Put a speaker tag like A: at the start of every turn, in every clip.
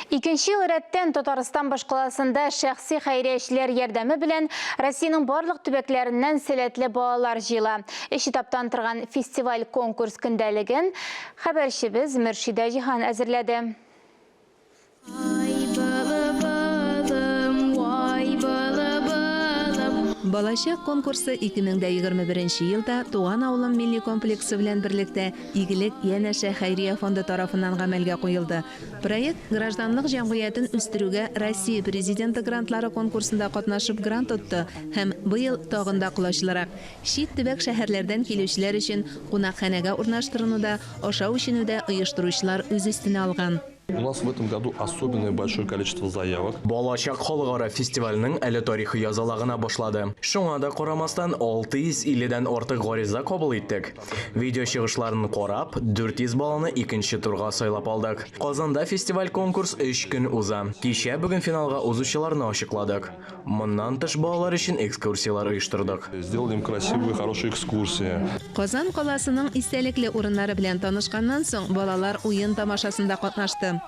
A: Икенче ел рәттән Татарстан башкаласында шәхси хәйриячеләр ярдәме белән Россиянең барлык төбәкләреннән сәләтле балалар җыела. Өч этаптан торган фестиваль-конкурс көндәлеген хәбәрчебез Мөршидә Җиһан әзерләде.
B: Балачак конкурсы 2021 елда Туган авылым милли комплексы белән берлектә Игелек янәшә хәйрия фонды тарафыннан гамәлгә куелды. Проект гражданлык җәмгыятен үстерүгә Россия Президенты грантлары конкурсында катнашып грант отты һәм быел тагын да колачлырак. Чит төбәк-шәһәрләрдән килүчеләр өчен кунакханәгә урнаштыруны да, ашау-эчүне дә оештыручылар үз өстенә алган.
C: У нас в этом году особенное большое количество заявок.
D: Балачак халыкара фестиваленең әле тарихы языла гына башлады. Шуңа да карамастан, 650 дән артык гариза кабул иттек. Видео чыгышларын карап, 400 баланы икенче турга сайлап алдык. Казанда фестиваль-конкурс өч көн уза. Кичә бүген финалга узучыларны ачыкладык. Моннан тыш балалар өчен экскурсияләр оештырдык.
C: Сделали им красивые, хорошие экскурсии.
B: Казан каласының истәлекле урыннары белән танышканнан соң, балалар уен тамашасында катнашты.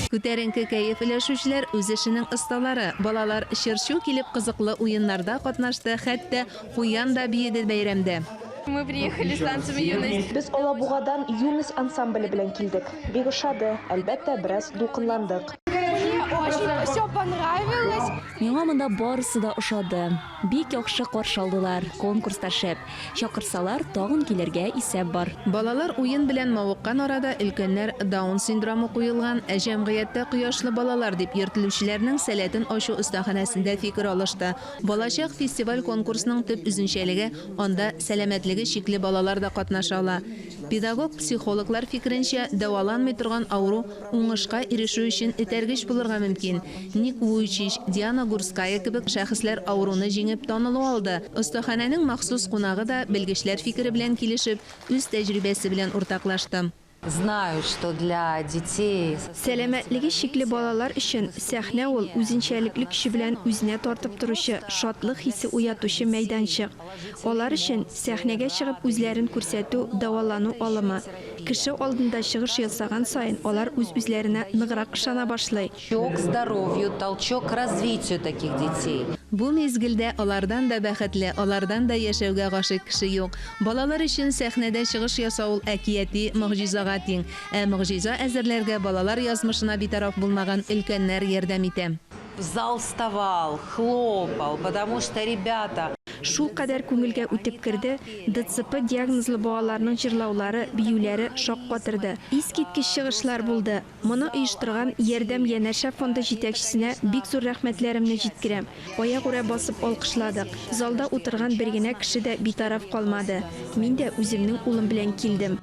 B: Күтәренке кәеф өләшүчеләр үз эшенең осталары. Балалар чыр-чу килеп кызыклы уеннарда катнашты, хәтта куян да биеде бәйрәмдә.
E: Мы приехали с танцами Юность.
F: Без Алабугадан Юность ансамбле белән килдек. Бик ошады, әлбәттә, бераз дулкынландык.
E: Мне очень все понравилось.
G: Миңа монда барысы да ошады. Бик яхшы каршы алдылар, конкурс та шәп. Чакырсалар, тагын килергә исәп бар.
B: Балалар уен белән мавыккан арада өлкәннәр Даун синдромы куелган, ә җәмгыятьтә кояшлы балалар дип йөртелүчеләрнең сәләтен ачу остаханәсендә фикер алышты. Балачак фестиваль-конкурсның төп үзенчәлеге, анда сәламәтлеге чикле балалар да катнаша ала. Педагог-психологлар фикеренчә, дәваланмый торган авыру уңышка ирешү өчен этәргеч булырга мөмкин. Ник Вуйчич, Диана Гурская кебек шәхесләр авыруны җиңеп танылу алды. Остаханәнең махсус кунагы да, белгечләр фикере белән килешеп, үз тәҗрибәсе белән уртаклашты.
H: Знаю, что для детей.
I: Сәламәтлеге чикле балалар өчен сәхнә ул, үзенчәлекле көче белән үзенә тартып торучы, шатлык хисе уятучы мәйданчык. Алар өчен сәхнәгә чыгып үзләрен күрсәтү, дәвалану алымы. Кеше алдында чыгыш ясаган саен алар үз-үзләренә ныграк ышана башлый.
H: Толчок к здоровью, толчок к развитию таких детей.
B: Бу мизгелдә алардан да бәхетле, алардан да яшәүгә гашыйк кеше юк. Балалар өчен сәхнәдә чыгыш ясау ул әкияти могҗизага тиң. Ә могҗиза әзерләргә балалар язмышына битараф булмаган өлкәннәр ярдәм итә.
H: Зал вставал, хлопал, потому что ребята.
I: Шулкадәр күңелгә үтеп керде, ДЦП диагнозлы балаларның җырлаулары, биюләре шаккатырды. Искиткеч чыгышлар булды. Моны оештырган Ярдәм янәшә фонды җитәкчесенә бик зур рәхмәтләремне җиткерәм. Аягүрә басып алкышладык. Залда утырган бер генә кеше дә битараф калмады. Мин дә үземнең улым белән килдем.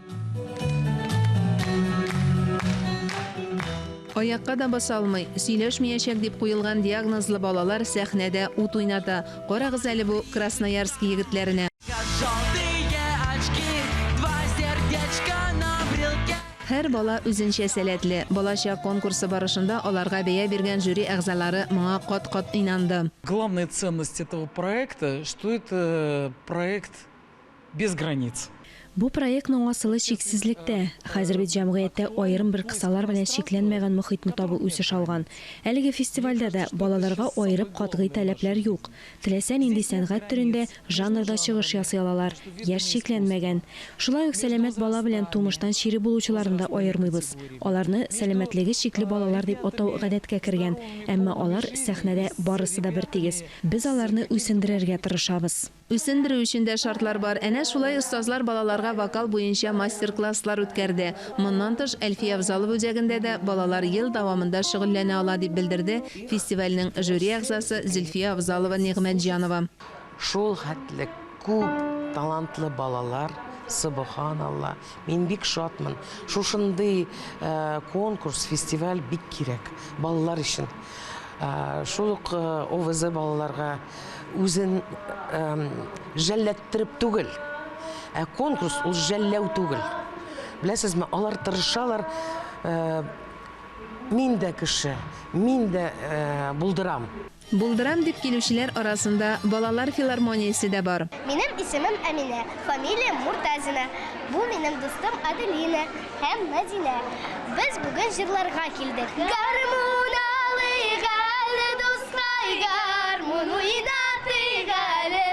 B: Аякка да баса алмый, сөйләшмиячәк дип куелган диагнозлы балалар сәхнәдә ут уйната. Карагыз әле бу Красноярск егетләренә. Һәр бала үзенчә сәләтле. Балачак конкурсы барышында аларга бәя биргән жюри әгъзалары моңа кат-кат инанды.
J: Главная ценность этого проекта, что это проект без границ.
G: Бу проектның асылы чиксезлектә. Хәзер бит җәмгыятьтә аерым бер кысалар белән чикләнмәгән мохитне табу үсеш алган. Әлеге фестивальдә дә балаларга аерып катгый таләпләр юк. Теләсә нинди сәнгать төрендә, жанрда чыгыш ясый алалар, яшь чикләнмәгән. Шулай ук сәламәт бала белән тумыштан чире булучыларны да аермыйбыз. Аларны сәламәтлеге чикле балалар дип атау гадәткә кергән, әмма алар сәхнәдә барысы да бертигез. Без аларны үсендерергә тырышабыз.
B: Үсендерү өчен дә шартлар бар. Әнә шулай остазлар балаларга вокал буенча мастер-класслар үткәрде. Моннан тыш, Әлфия Авзалова үзәгендә дә балалар ел дәвамында шөгыльләнә ала, дип белдерде фестивальнең жюри әгъзасы Зөлфия Авзалова-Нигъмәтҗанова.
K: Шул хәтле күп талантлы балалар, собоханалла, мин бик шатмын. Шушындый конкурс, фестиваль бик кирәк балалар өчен. Шул ук ОВЗ балаларга үзен жәлләттереп түгел, ә конкурс ул жәлләү түгел. Беләсезме, алар тырышалар, мин дә кеше, мин дә булдырам.
B: Булдырам дип килүчеләр арасында балалар филармониясе дә бар.
L: Минем исемем Әминә, фамилиям Муртазина. Бу минем дустым Аделина һәм Мәдинә. Без бүген җырларга килдек. Гармун алыйк әле, дускай, гармун уйнатыйк әле.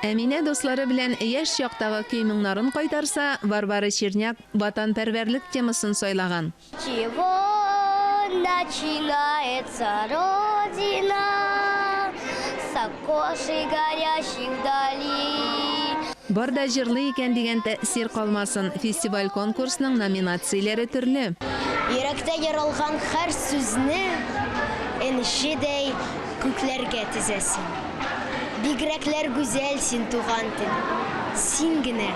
B: Әминә дуслары белән яшь чактагы көй-моңнарын кайтарса, Варвара Черняк ватанпәрвәрлек темасын сайлаган.
L: Чего начинается Родина? С окошек горящих вдали.
B: Бар да җырлый икән дигән тәэсир калмасын, фестиваль-конкурсның номинацияләре төрле.
L: Йөрәктә яралган һәр сүзне энҗедәй күкләргә тезәсең. Бигрәкләр гүзәл син, туган тел, син генә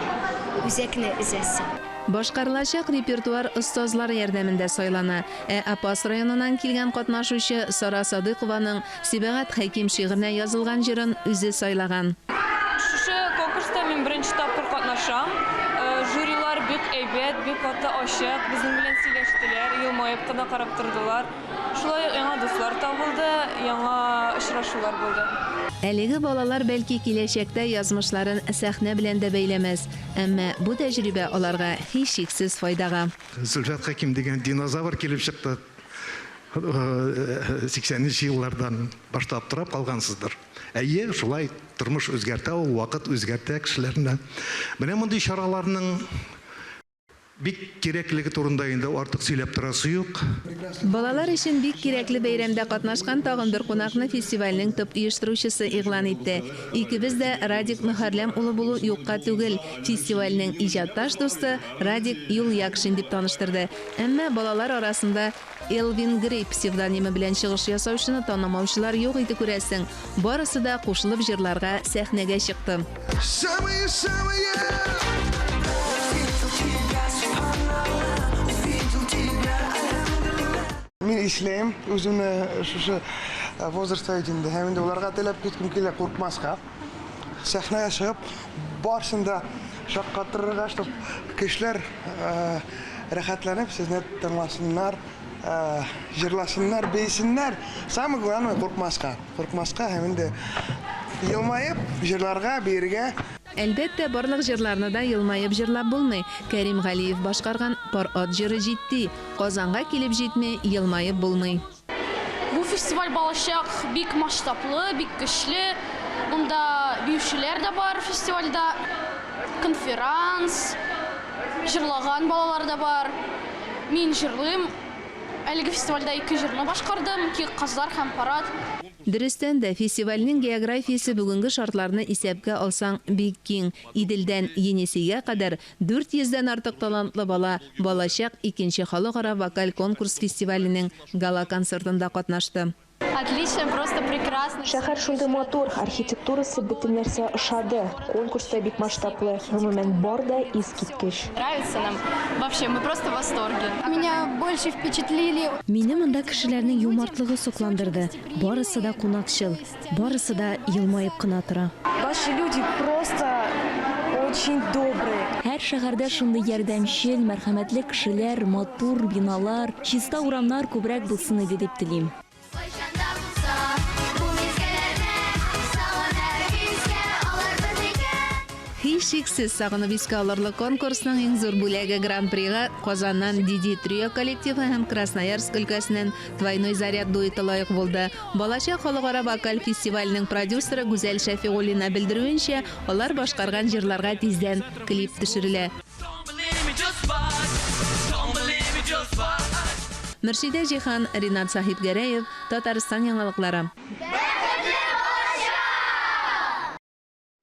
L: үзәкне өзәсең.
B: Башкарылачак репертуар остазлар ярдәмендә сайлана. Ә Апас районыннан килгән катнашучы Сара Садыйкованың Сибәгать Хәким шигыренә язылган җырын үзе сайлаган.
M: Шушы конкурста мин беренче тапкыр катнашам. Жюрилар бик әйбәт, бик каты ачык, безнең белән сөйләштеләр, елмаеп кына карап тордылар. Шулай ук яңа дуслар табылды, яңа очрашулар булды.
B: Әлеге балалар бәлки киләчәктә язмышларын сәхнә белән дә бәйләмәс, әмма бу тәҗрибә аларга һичшиксез файдага.
N: Зөлфәт Хәким дигән динозавр килеп чыкты. 80 нче еллардан башта аптырап калгансыздыр. Әйе, шулай тормыш үзгәртә ул, вакыт үзгәртә кешеләрне. Менә мондый чараларның Бик кирәклеге турында инде артык сөйләп торасы юк.
B: Балалар өчен бик кирәкле бәйрәмдә катнашкан тагын бер кунакны фестивальнең төп оештыручысы игълан итте. Икебез дә Радик Мөхәрләм улы булу юкка түгел, фестивальнең иҗатташ дусты Радик Юлъякшин дип таныштырды. Әмма балалар арасында Элвин Грей псевдонимы белән чыгыш ясаучыны танымаучылар юк иде, күрәсең. Барысы да кушылып җырларга сәхнәгә чыкты.
O: Самые, самые.
P: Мин исләем үземне шушы возрастта бит инде. Һәм инде уларга теләп киткем килә куркмаска. Сәхнәгә чыгып, барысын да шаккатырырга, чтоб кешеләр рәхәтләнеп сезне тыңласыннар, җырласыннар, биесеннәр. Самое главное, куркмаска. Куркмаска һәм инде елмаеп җырларга, биергә.
B: Әлбәттә, барлык җырларны да елмаеп җырлап булмый. Кәрим Галиев башкарган Пар ат җыры җитди. Казанга килеп җитми, елмаеп булмый.
E: Бу фестиваль Балачак бик масштаблы, бик көчле. Монда биючеләр дә бар фестивальдә, конферанс, җырлаган балалар да бар. Мин җырлыйм. Әлеге фестивальдә ике җырны башкардым, Киек казлар һәм Парад.
B: Дөрестән дә, фестивальнең географиясе бүгенге шартларны исәпкә алсаң, бик киң. Иделдән Енисейгә кадәр 400 дән артык талантлы бала Балачак икенче халыкара вокаль конкурс-фестиваленең гала-концертында катнашты.
E: Отлично, просто прекрасно.
F: Шәһәр шундый матур, архитектурасы, бөтен нәрсә ошады. Конкурс та бик масштаблы, гомумән, бар да искиткеч.
E: Нравится нам. Вообще, мы просто в восторге. Меня больше впечатлили.
G: Мине монда кешеләрнең юмартлыгы сокландырды. Барысы да кунакчыл. Барысы да елмаеп кына тора.
Q: Ваши люди просто очень добрые.
R: Һәр шәһәрдә шундый ярдәмчел, мәрхәмәтле кешеләр, матур биналар, чиста урамнар күбрәк булсын иде дип телим.
L: Кайчан да булса бу мизгелләрне сагынып искә алырбыз икән.
B: Һичшиксез сагынып искә алырлык конкурсның иң зур бүләге Гран-прига Казаннан Диди Трио коллективы һәм Красноярск өлкәсеннән Двойной заряд дуэты лаек булды. Балачак халыкара вокаль фестиваленең продюсеры Гүзәл Шәфигуллина белдерүенчә, алар башкарган җырларга тиздән клип төшерелә. Мөршидә Җиһан, Ринат Сахипгәрәев, Татарстан яңалыклары.